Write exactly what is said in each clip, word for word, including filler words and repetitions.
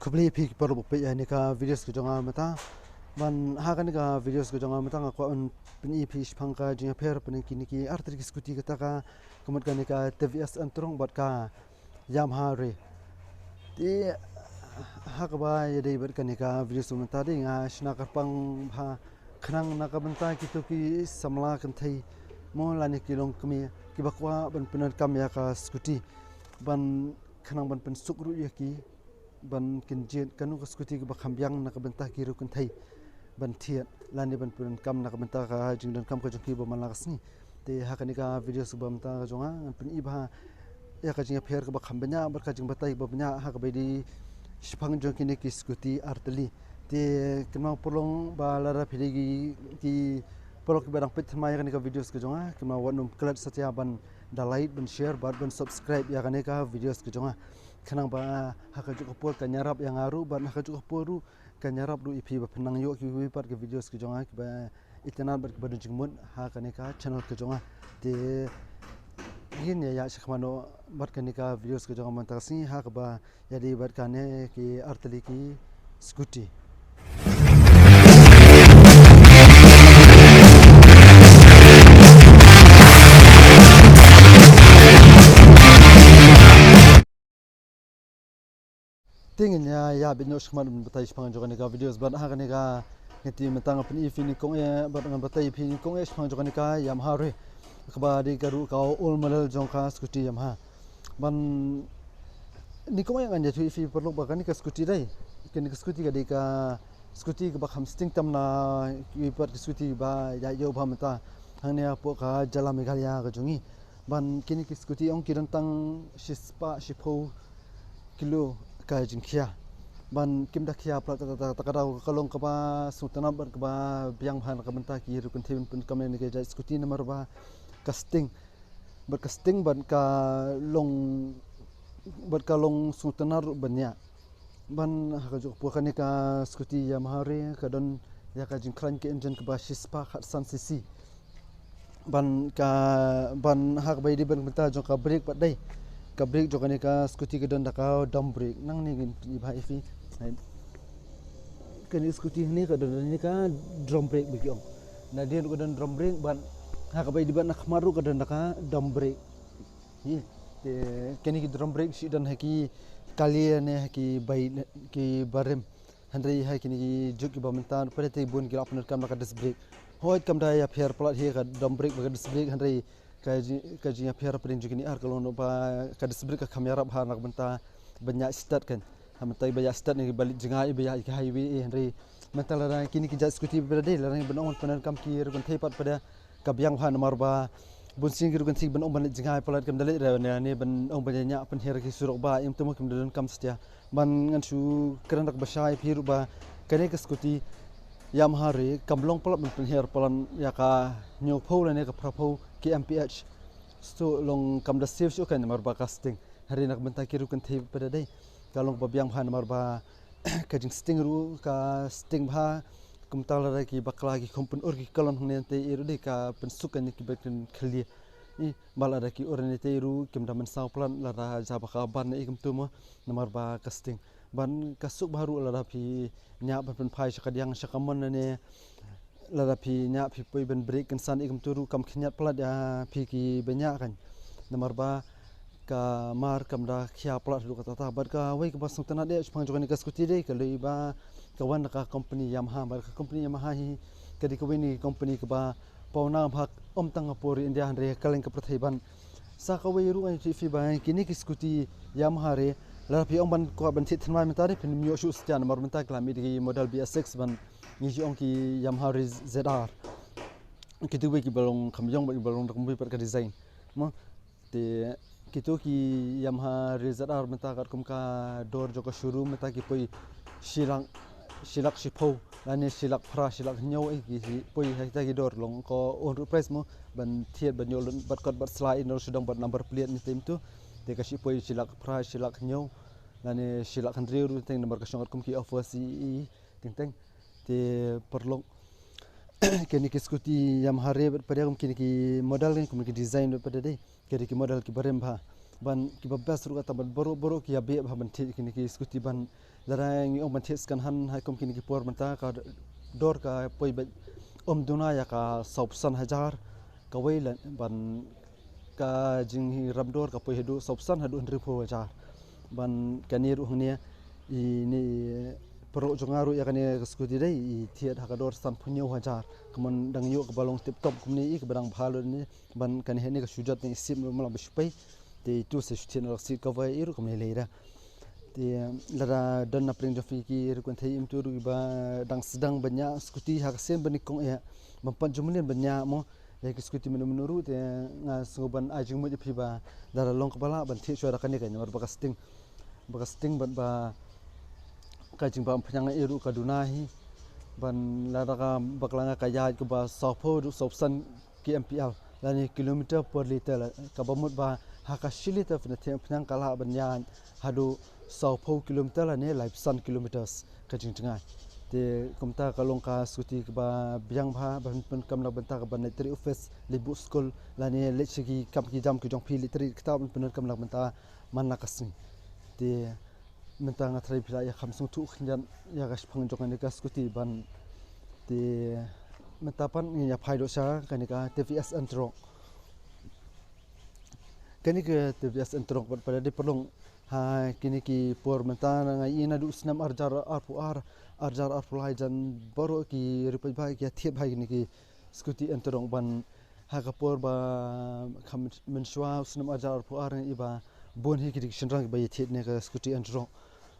Khublei phi ki paralok ba peit ïa kane ka videos ka jong nga mynta. Ban ha kane ka videos ka jong nga mynta nga kwah ban pyni phi shaphang ka jingïapher pyneng kine ki artylli ki scooty, kata ka mut kane ka T V S N Terrong bad ka Yamaha Ray. Te ha kaba ïadei bad kane ka videos mynta dei nga shna kyrpang bha khnang na ka bynta kito ki samla kynthei mo lane ki longkmie kiba kwah ban pyndonkam ïa ka scooty, ban khnang ban pynsuk ruh ïa ki ban kynjied kano ka scooty kaba kham biang na ka bynta ki riewkynthei ban thied lane ban pyndonkam na ka bynta ka jingdonkam ka jong ki ba man la ka sngi. Te ha kane ka videos ba mynta ka jong nga ngan pyni bha ïa ka jingïapher kaba kham bniah bad ka jingbatai kaba bniah ha kaba ïadei shaphang jong kine ki scooty artylli. Te kynmaw paralok ba lada phi dei ki, ki paralok kiba dang peit thymmai ïa kane ka videos ka jong nga, kynmaw wat nym klet satia ban da like, ban share bad ban subscribe ïa kane ka videos ka jong nga. Khnang ba ha kajuh ka por kan ïarap ïa nga ruh bad ha kajuh ka por ruh kan ïarap ruh ïa phi ba phin nang ïoh kiwei pat ki videos ki jong nga kiba itynnad bad kiba don jingmut ha kane ka channel ka jong nga. Te ngin ïa ïaid shakhmat noh bad kane ka videos ka jong nga mynta ka sngi ha kaba ïadei bad kane ki artylli ki scooty. Te ngin ïa, ïa bit noh shakhmat ban batai shaphang jong kane ka videos bad ha kane ka, ngan ïa mynta ngan pyni ïa phi nyngkong eh bad ngan batai ïa phi nyngkong eh shaphang jong kane ka Yamaha Ray kaba dei ka ruh ka old model jong ka scooty Yamaha. Ban nyngkong eh ngan ïathuh ïa phi paralok ba kane ka scooty dei, kane ka scooty ka dei ka scooty kaba kham sting tam na kiwei pat ki scooty ba ïa ïoh bha mynta hangne hapoh ka jylla Meghalaya ka jong ngi. Ban kine ki scooty ong ki don tang shispah shiphew kilo ka jingkhia. Ban kim da khia palat, kata, kata, kata ka daw ka long kaba sngewtynnat bad kaba biang bha na ka bynta ki riewkynthei ban pyndonkam ïa kane ka jait scooty namar ba ka sting, bad ka sting bad ka long, bad ka long sngewtynnat ruh bniah. Ban ha kajuh ka por kane ka scooty Yamaha Ray ka don ïa ka jingkhlaiñ ka engine kaba shispah khatsan C C. Ban ka, ban ha kaba ïadei bad ka bynta jong ka brake pat dei, ka brake jong kane ka scooty ka don da ka drum brake. Nangne ngin pyni bha ïa phi. Kane ka scooty hangne ka don da kane ka drum brake ba ki ong. Nadien ruh ka don drum brake bad ha kaba ïadei bad na khmat ruh ka don da ka drum brake. Hi, te kine ki drum brake shi don ha ki kali ne ha ki bai, ki barim. Hynrei ha kine ki juk kiba mynta pat te bun ki la pyndonkam na ka disc brake. Hooid kam da ïapher palat hi ka drum brake bad ka disc brake, hynrei ka ji-, ka jingïapher pdeng jong kine ar ka long ba ka disc brake ka kham ïarap ha na ka bynta ban ïa start kan. Ha mynta ba ïa start ne ba leit jngai ba ïa ki highway, eh, hynrei mynta lada kine ki jait scooty ba dei lada ban ong ban pyndonkam ki riewkynthei pat pat ka biang bha namar ba bun sien ki riewkynthei ban ong ban leit jngai palat kam da leit re ne, ne ban ong ban ïa pynher ki surok ba im tu mo kim da donkam satia. Ban ngan shu kren da kaba shai ïa phi ruh ba kane ka scooty Yamaha Ray kam long palat ban pynher palat ïa ka hynñiewphew lane ka phraphew ki M P H. Sto long kam da save shuh kan namar ba ka sting. Hynrei na ka bynta ki riewkynthei pat dei ka long ba biang bha namar ba ka jingsting ruh ka sting bha. Kumta lada ki bakla ki khum pynur ki kalon hangne te i ruh dei ka pynsuk kane ki ba kin khlieh. I ba lada ki ur ne te i ruh kim da mynsaw palat lada ja ba ka ban ne i kumtu mo namar ba ka sting. Ban ka suk bha ruh lada phi ñiah ban pynphai sha ka diang sha ka mon ne lada phi ñiah phi poi ban brake kynsan i kumtu ruh kam khynñiat palat ïa phi kiba ñiah kan. Namar ba ka mar kam da khia palat ruh kata ta. Bad kawei kaba sngewtynnat ïa shaphang jong kane ka scooty dei ka lei ba ka wan na ka company Yamaha, bad ka company Yamaha hi ka dei kawei na ki company kaba pawnam ha ym tang ha puri India hynrei ha kylleng ka pyrthei ban sa kawei ruh ngan ïathuh ïa phi ba kine ki scooty Yamaha Ray lada phi ong ban kwah ban thied thymmai mynta dei phin ym ïoh shuh satia namar mynta ki la mih da ki model B S six ban ngi ju ong ki Yamaha Ray Z R. Kito kiba long kham ïong bad kiba long da kumwei pat ka design. Mo te kito ki Yamaha Ray Z R mynta katkum ka dor jong ka showroom mynta ki poi shi lak, shi lak shiphew lane shi lak phra, shi lak hynñiew, eh, ki poi ha kita ki dor long ko on road price mo ban thied ban ïoh lun bad kot bad sla in dor shu dang bad number plate ne te mynta. Te ka shi poi shi lak phra, shi lak hynñiew lane shi lak hynriew ruh teng namar ka shong katkum ki offer shi i teng teng. Te paralok kine ki scooty Yamaha Ray bad pat kum kine ki model kum ki design bad pat dei. Kine ki model kiba rem bha ban kiba best ruh kata bad baroh baroh ki ïa beh bha ban thied kine ki scooty ban Lada ngi ong ban thied second hand ha kum kine ki por mynta, ka dor ka poi beit, ym duna ïa ka saw phew san hajar kawei, lane ban ka jinghiram dor ka poi haduh saw phew san haduh hynriew phew hajar. Ban kane ruh hangne, ine i para jong nga ruh ïa kane ka scooty dei i thied ha ka dor san phew hynñiew hajar. Kumne dang ïoh kaba long tip top kumne, i kaba dang bha lut ne. Ban kane hangne ka shu jot ne i sip ruh ma la ba shu pei. Te itu sa shu thied noh ka seat cover ïa i ruh kumne lei da. Te lada don na pdeng jong phi ki ruh kynthei, im tu ruh ba dang sdang ban ñiah scooty ha ka sien ba nyngkong eh, ban pat jumlien ban ñiah mo ïa ki scooty mynno mynno ruh, te nga sngew ban ai jingmut ïa phi ba lada long kaba lah ban thied shuwa da kane ka, namar ba ka sting, ba ka sting bad ba ka jingbam phniang ïa i ruh ka duna hi. Ban lada ka bakla nga ka ïaid kaba saw phew haduh saw phew san ki M P L lane kilometer per litre, la kaba mut ba ha ka shi litre phin da thied phniang ka lah ban ïaid haduh saw phew kilometer lane lai phew san kilometers ka jingjngai. Te kumta ka long ka scooty kaba biang bha ban pyn kam na bynta kaba leit trei office, leit buh skul lane leit sha ki kam ki jam ki jong phi, leit trei kata ban pyn kam na bynta man la ka sngi. Te mynta nga tharai phi la ïa kham sngewthuh khyndiat ïa ka shaphang jong kane ka scooty ban. Te mynta pat ngin ïa phai noh sha kane ka T V S Ntrok. Kane ka T V S Ntrok pat pat dei pynlong ha kine ki por mynta, nga ïohi naduh u snem ar hajar arphew ar, ar hajar arphew lai jan baroh ki riewpaidbah ki ïa thied bha ïa kine ki scooty Ntrok ban ha ka por ba kham mynshuwa u snem ar hajar arphew ar nga ïohi ba bun hi ki dei ki shynrang kiba ïa thied ne ka scooty Ntrok.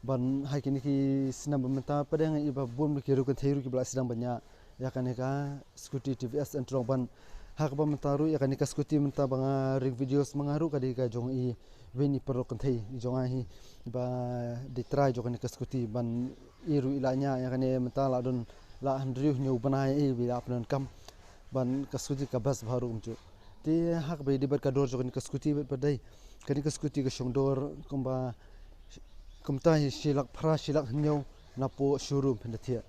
Ban ha kine ki snem ba mynta pat nga ïohi ba bun ki riew kynthei ruh kiba la sdang ban ñiah ïa kane ka scooty T V S Ntrok. Ban ha kaba mynta ruh ïa kane ka scooty mynta ba nga ring videos ma nga ruh ka dei ka jong i Winnie, para kynthei i jong nga hi ba dei trai jong kane ka scooty. Ban i ruh i la ñiah ïa kane mynta la don la hynriew hynñiew bnai i ba i la pyndonkam. Ban ka scooty ka best bha ruh kumjuh. Te ha kaba ïadei bad ka dor jong kane ka scooty bad pat dei kane ka scooty ka shong dor kumba kumta hi shi lak phra shi lak hynñiew napoh showroom phin da thied.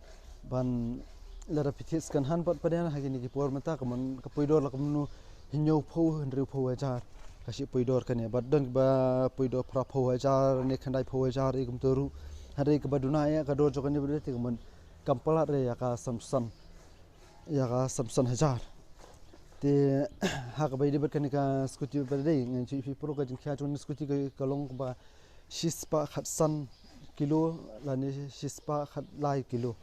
Ban lada phi thied second hand pat pat ha kine ki por mynta ka mon ka poi dor la kumno, hynñiew phew hynriew phew hajar ka shi poi dor kane. Bad don ba poi dor phra phew hajar ne khyndai phew hajar i kumta ruh. Hynrei kaba duna ïa ka dor jong kane pat te ka mon kam palat re ïa ka san phew san, ïa ka san phew san hajar. Te ha kaba ïadei bad kane ka scooty pat dei ngan shu ïa phi pyrkhat ka jingkhia jong kane ka scooty ka, ka long kaba shispah khatsan kilo lane shispah khatlai kilo.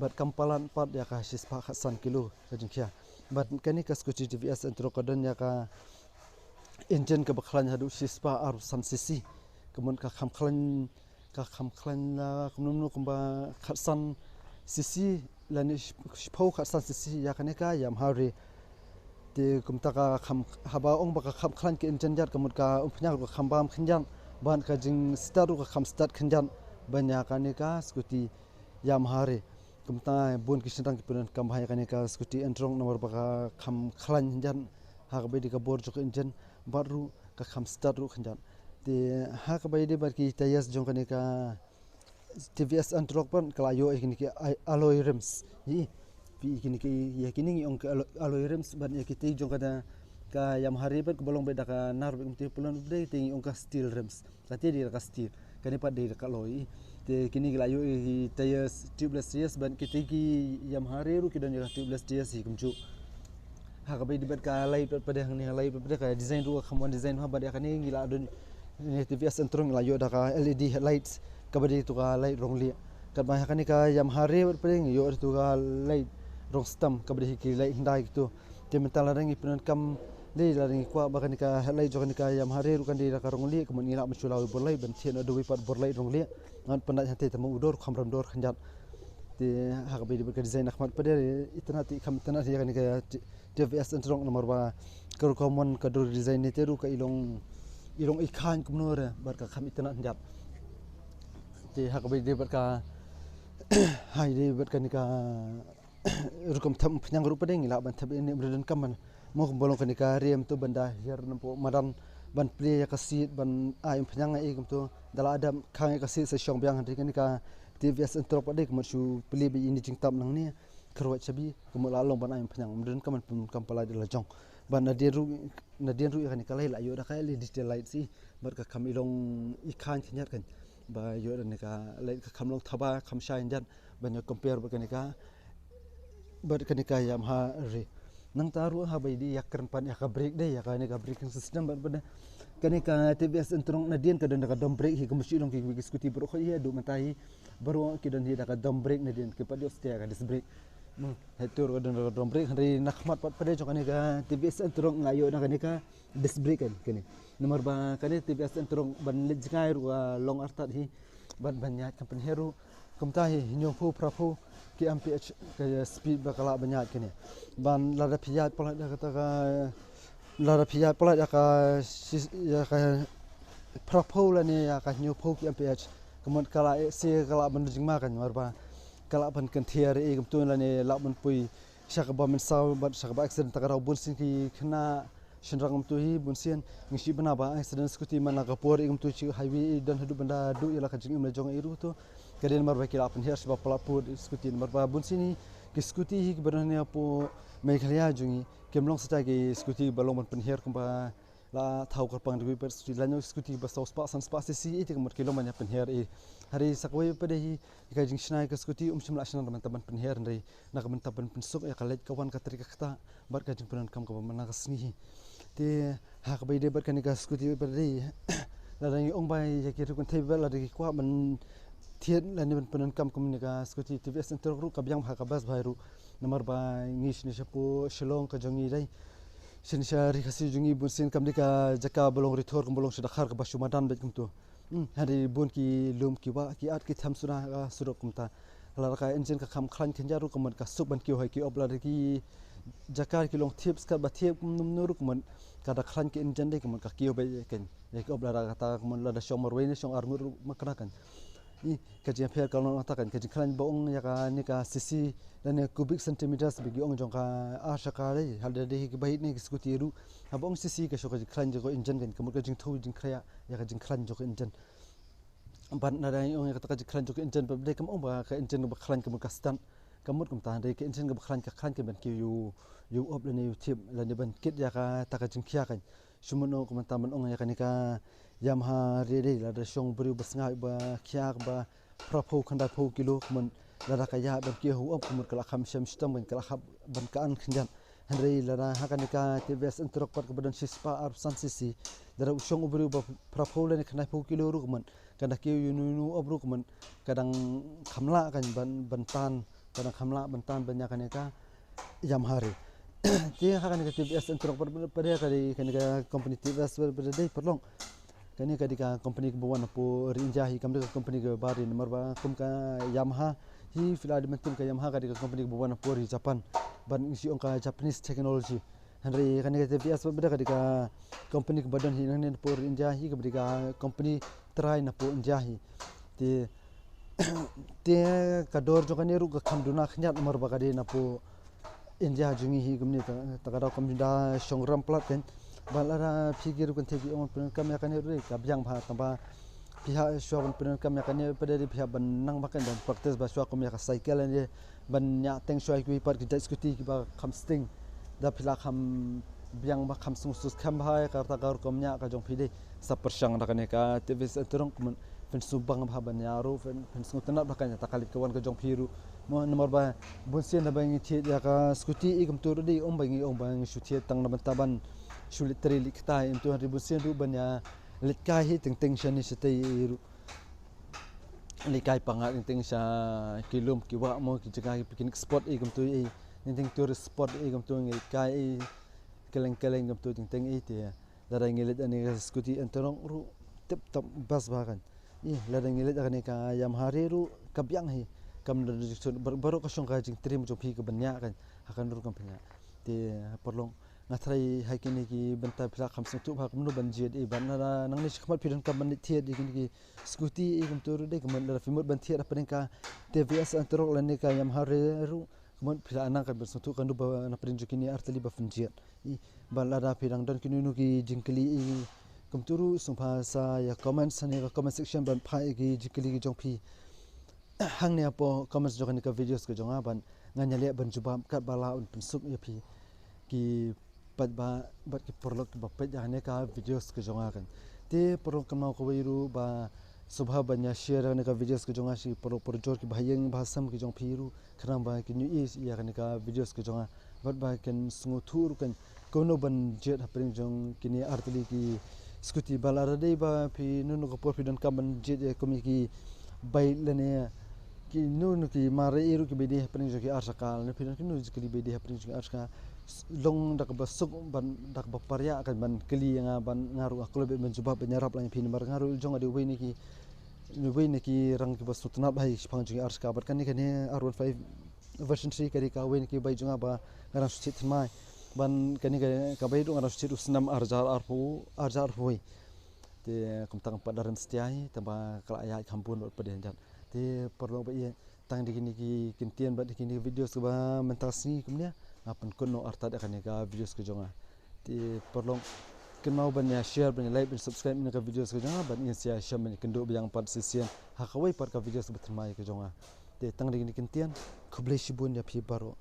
Bad kam palat pat ïa ka shispah khatsan kilo ka jingkhia. Bad kane ka scooty T V S Ntrok ka don ïa ka engine kaba khlaiñ haduh shispah arphew san C C. Ka mon ka kham khlaiñ, ka kham khlaiñ la kumno kumno kumba khatsan C C lane shiphew khatsan C C ïa kane ka Yamaha Re. Te kumta ka kham, haba ong ba ka kham khlaiñ ka engine ïa ka mut ka umphniang ruh ka kham bam khyndiat, ban ka jingstart ruh ka kham start khyndiat ban ïa kane ka scooty Yamaha Re. Kumta bun ki shynrang ki pyndonkam bha ïa kane ka scooty Ntrok namar ba ka kham khlaiñ khyndiat ha kaba ïadei ka bor jong ka engine bad ruh ka kham start ruh khyndiat. Te ha kaba ïadei bad ki tyres jong kane ka T V S Ntrok pat ka la ïoh ïa kine ki alloy rims. Ïa kine ki, ïa kine ngi ong ki alloy rims bad ïa kitei jong kane ka Yamaha Re pat kaba long beit da ka nar beit kumtei pylon beit te ngi ong ka steel rims. Kata dei da ka steel. Kane pat dei da ka alloy. Te kine ki la ïoh ïa ki tyres tubeless tyres bad kitei ki Yamaha Re ruh ki don ïa ka tubeless tyres hi kumjuh. Ha kaba ïadei bad ka light pat pat hangne, light pat pat ka design ruh ka kham wan design ha bad ïa kane ngi la don ne T V S Ntrok ngi la ïoh da ka L E D headlights kaba dei tu ka light rong lieh. Katba ha kane ka Yamaha Re pat pat ngi ïoh tu ka light rong stem kaba dei ki light hyndai kitu. Te mynta lada ngi pyndonkam lei lada ngi kwah ba kane ka headlight jong kane ka Yamaha Re ruh kan dei da ka rong lieh ka mut ngi lah ban shu law bor light ban thied noh da wei pat bor light rong lieh. Ngan pyndait hangtei te mo u dor kham ram dor khyndiat. Te ha kaba ïadei bad ka design na khmat pat dei itynnat te kham itynnat ïa kane ka T V S Ntrok namar ba ka rukom wan ka dur design ne te ruh ka i long, i long i khaiñ kumno re bad ka kham itynnat khyndiat. Te ha kaba ïadei bad ka, ha ïadei bad kane ka rukom thep phniang ruh pat dei ngi lah ban thep ïa kane, ym dei donkam ban mo kumba long kane ka rem tu ban da hiar napoh madan ban plie ïa ka seat ban ai phniang ïa i kumtu. Da la dep khang ïa ka seat sa shong biang hynrei kane ka T V S Ntrok pat dei ka mut shu plie beit ïa ine i jingtap nangne, kyrwat shabi ka mut la long ban ai phniang, ym dei donkam ban pyndonkam pala da la jong. Bad nadien ruh, nadien ruh ïa kane ka light la ïoh da ka L E D tail lights hi bad ka kham i long i khaiñ khyndiat khaiñ. ba ïoh da kane ka light ka kham long thaba kham shai jan ban ïa compare bad kane ka bad kane ka Yamaha re. Nangta ruh haba ïadei ïa ka kren pat ïa ka brake de, ïa kane ka braking system bad bad kane ka T V S Ntorok nadien ka don da ka dome brake hi, kum shu long ki, ki scooty baroh hi haduh mynta hi baroh ki don hi da ka dome brake nadien, ki pat ïoh shuh ïa ka disc brake. Hmm, ha tur ka don da ka dome brake, hynrei na khmat pat pat de jong kane ka T V S Ntorok nga ïoh da kane ka disc brake kan kane. Namar ba kane T V S Ntorok ban leit jngai ruh ka long artat hi, ban ban ïaid kham pynher ruh. Kumta hi hynñiewphew phraphew ki M P H ka speed ba ka lah ban ïaid kane. Ban lada phi ïaid palat da kata ka, lada phi ïaid palat ïa ka sis-, ïa ka phraphew lane ïa ka hynñiewphew ki M P H, ka mut ka lah, eh, se ka lah ban jingma kan, namar ba ka lah ban kynthiar eh kumtu lane lah ban poi sha kaba mynsaw bad sha kaba accident. Ta ka daw bun sien ki khynnah shynrang kumtu hi bun sien ngi shu bna ba accident scooty man la ka por eh kumtu shu highway eh don haduh ban da duh ïa la ka jingim la jong eh ruh to. Ka dei namar ba ki la pynher sha ba palat pud scooty, namar ba bun sien hi ki scooty hi kiba don hangne hapoh Meghalaya jong ngi kim long shisha ki scooty ba long ban pynher kumba la thaw kyrpang da ki pat scooty, la ïoh scooty ba saw spah san spah C C eh te ka mut ki long ban ïa pynher eh. Hynrei sa kawei pat de hi ka jingshna ïa ka scooty um shym la shna da ban, da ban pynher, hynrei na ka bynta ban pynsuk ïa ka leit ka wan, ka trei ka ktah bad ka jingpyndonkam kaba man la ka sngi hi. Te ha kaba ïadei bad kane ka scooty bad dei lada ngi ong ba ïa ki riew kynthei bad lada ki kwah ban thied lane ban pyndonkam kum kane ka scooty, T V S Ntorok ruh ka biang bha, ka best bha ruh. Namar ba ngi shane shapoh Shillong ka jong ngi dei, shane sha Ri Khasi jong ngi bun sien kam dei ka jaka ba long rithor kumba long sha Dkhar kaba shu madan beit kumtu. Hmm, hynrei bun ki lum ki wah ki at ki them suda ha ka surok kumta. Lada ka engine ka kham khlaiñ khyndiat ruh ka mut ka suk ban kiew ha ki op, lada ki jaka ki long thip skat ba thip kumno kumno ruh ka mut ka da khlaiñ ki engine dei ka mut ka kiew beit ïa ki op, lada kata ka mut lada shong marwei ne shong arngut ruh ma kane kan. I ka jingpher ka long kata kan, ka jingkhlaiñ ba ong ïa kane ka C C lane cubic centimeters ba ki ong jong ka ar shaka dei, ha lada dei hi kiba hit ne ki scooty ruh haba ong C C ka shu ka jingkhlaiñ jong ka engine kan, ka mut ka jingthew jingkhriah ïa ka jingkhlaiñ jong ka engine. Ban lada ngi ong ïa kata ka jingkhlaiñ jong ka engine ba dei kam ong ba ka engine ba khlaiñ ka mut ka stand, ka mut kumta, dei ka engine kaba khlaiñ ka khlaiñ ka ban kiew ïa u op lane ïa u thip lane ban kit ïa kata ka jingkhia kan. Shu mut noh kumta ban ong ïa kane ka Yamaha re dei, lada shong briew ba sngap ba khia ba phraphew khyndaiphew kilo ka mut lada ka ïaid ban kiew ha u op ka mut ka la kham shem shitom kan, ka la kham ban ka an khyndiat. Hynrei lada ha kane ka T V S Ntorok pat kaba don shispah arphew san C C, lada u shong u briew ba phraphew lane khyndaiphew kilo ruh ka mut ka da kiew ïa uno uno u op ruh ka mut ka dang kham lah kan ban, ban tan, ka dang kham lah ban tan ban ïa kane ka Yamaha re. Te ha kane ka T V S Ntorok pat, pat, pat de ka dei kane ka company T V S pat, pat dei paralok. Kane ka dei ka company kaba wan hapoh ri India hi, kam dei ka company kaba ri, namar ba kum ka Yamaha hi phi la dei ban tip ka Yamaha ka dei ka company kaba wan hapoh ri Japan. Ban ngi shu ong ka Japanese technology. Hynrei kane ka T V S pat, pat de ka dei ka company kaba don hi nangne hapoh ri India hi, kaba dei ka company trai napoh India hi. Te, te ka dor jong kane ruh ka kham duna khyndiat namar ba ka dei napoh India jong ngi hi kumne, ta, ta ka daw kam da shong ram palat kan. Ba lada phi ki riew kynthei ki ong ban pyndonkam ïa kane ruh dei ka biang bha, tangba phi hap shuwa ban pyndonkam ïa kane pat de phi hap ban nang bha kan, ban practice bha shuwa kum ïa ka cycle ne, ban ïa teng shuwa ïa kiwei pat ki jait scooty kiba kham sting. Da phi la kham biang bha, kham sngewsuk kham bha ïa kata ka rukom ïa ka jong phi dei. Sa pyrshang da kane ka T V S Ntorok ka mut phin sngewbang bha ban ïa ruh, phin, phin sngewtynnat bha kan ïa ta ka leit ka wan ka jong phi ruh. Mo, namar ba bun sien da ba ngi thied ïa ka scooty i kumtu ruh dei, ym ba ngi ong ba ngi shu thied tang na bynta ban shu leit trei leit ktai, kumtu hynrei bun sien ruh ban ïa leit kai hi teng teng shane shatei ruh. Leit kai pyngngad teng teng sha ki lum ki wah mo, ki jaka ki picnic spot i kumtu i, teng teng tourist spot i kumtu ngi leit kai i, kylleng kylleng kumtu teng teng i te. Lada ngi leit ïa kane ka scooty Ntorok ruh tip top best bha kan. I lada ngi leit ïa kane ka Yamaha re ruh ka biang hi. Kam da jingshun bar-, baroh ka shong ka jingtrei jong phi ka ban ïa kan. Ha kan ruh kam pynïa. Te paralok nga tharai ha kine ki bynta phi la kham sngewthuh bha kumno ban jied i ban lada nangne shakhmat phi donkam ban leit thied ïa kine ki scooty i kumtu ruh dei, ka mut lada phi mut ban thied hapdeng ka T V S Ntorok lane ka Yamaha re ruh ka mut phi la nang kan ban sngewthuh kan ruh ba na pdeng jong kine ar tylli ba phin jied. I ba lada phi dang don kino kino ki jingkylli i kumtu ruh sngewbha sa ïa comment hangne ka comment section ban phah ïa ki jingkylli ki jong phi hangne hapoh comments jong kane ka videos ka jong nga ban ngan ïaleh ban jubab katba lah ban pynsuk ïa phi ki paidbah bad ki paralok kiba peit ïa kane ka videos ka jong nga kan. Te paralok, kynmaw kawei ruh ba sngewbha ban ïa share ïa kane ka videos ka jong nga sha ki paralok parajor ki bahaïing bahasem ki jong phi ruh, khnang ba kin ïohi ïa kane ka videos ka jong nga bad ba kin sngewthuh ruh kan kumno ban jied hapdeng jong kine artylli ki scooty. Ba lada dei ba phi, no no ka por phi donkam ban jied ïa kum ki bike lane kino kino ki marei ruh ki bai die hapdeng jong ki arshaka, lane phi don kino kino ki bai die hapdeng jong ki arshaka, long da kaba suk bad da kaba pyrshah kan ban kylli ïa nga, bad nga ruh nga kloi beit ban jubab ban ïarap lang ïa phi namar nga ruh jong nga dei uwei na ki, uwei na ki rank kiba sngewtynnat bha shaphang jong ki arshaka. Bad kane, kane R one five version three ka dei kawei na ki bike jong nga ba nga dang shu thied thymmai. Bad kane ka, ka bike ruh nga dang shu thied u snem ar hajar arphew, ar hajar arphew. Te kumta kam pat da rem satia hi, tangba ka la ïaid kham bun bad pat dei hanjat. Te paralok ba ïeit, tang da kine ki kyntien bad da kine ki videos kiba mynta ka sngi kumne, nga pynkut noh artat ïa kane ka videos ka jong nga. Te paralok, kynmaw ban ïa share, ban ïa like, ban subscribe ïa kane ka videos ka jong nga, bad ngin sa ïashem ban ïakynduh biang pat shisien ha kawei pat ka videos kaba thymmai ka jong nga. Te tang da kine ki kyntien, khublei shibun ïa phi baroh.